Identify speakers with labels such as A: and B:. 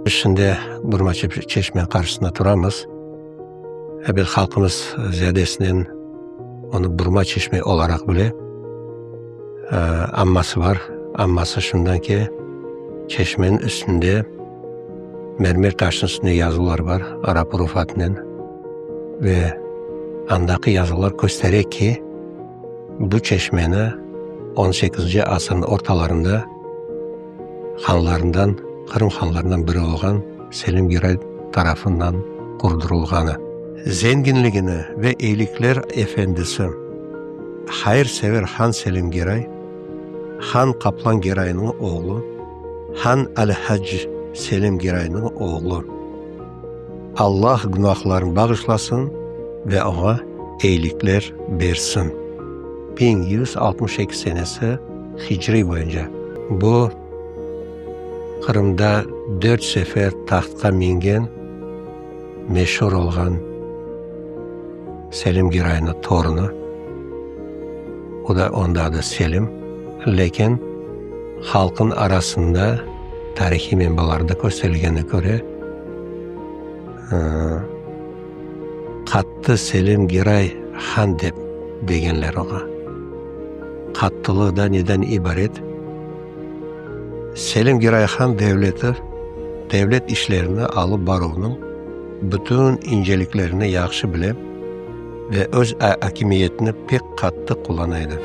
A: Biz şimdi Burma çeşme qarşısında turamız. Ebet, halqımız ziyadesinen onı Burma çeşme olaraq bile. Amması bar. Amması şundan ki, çeşmeniñ üstünde mermer taşnıñ üstünde yazılar bar, arap urufatınen. Ve andaki yazılar köstere ki, bu çeşmeni on sekizinci asırnıñ ortalarında hanlarından, Qırım hanlarından biri olğan Selim Giray tarafından qurdurılğanı. Zenginligini ve eyilikler efendisi, hayırsever han Selim Giray, han Qaplan Giraynıñ oğlu, han Al-Hac Selim Giraynıñ oğlu. Allah günahlarını bağışlasın ve oña eyilikler bersin. 1162 senesi hicriy boyunca. Bu, Qırımda dört sefer tahtqa mingen meşur olğan Selim Giraynıñ torunı, o da, onıñ da adı Selim, lâkin halqnıñ arasında tarihiy menbalarda kösterilgenine köre, Qattı Selim Giray han dep degenler oña. Qattılığı da neden ibaret? Selim Giray han devleti, devlet işlerini alıp baruvnıñ bütün inceliklerini yahşı bile ve öz akimiyetini pek qattı qullana edi.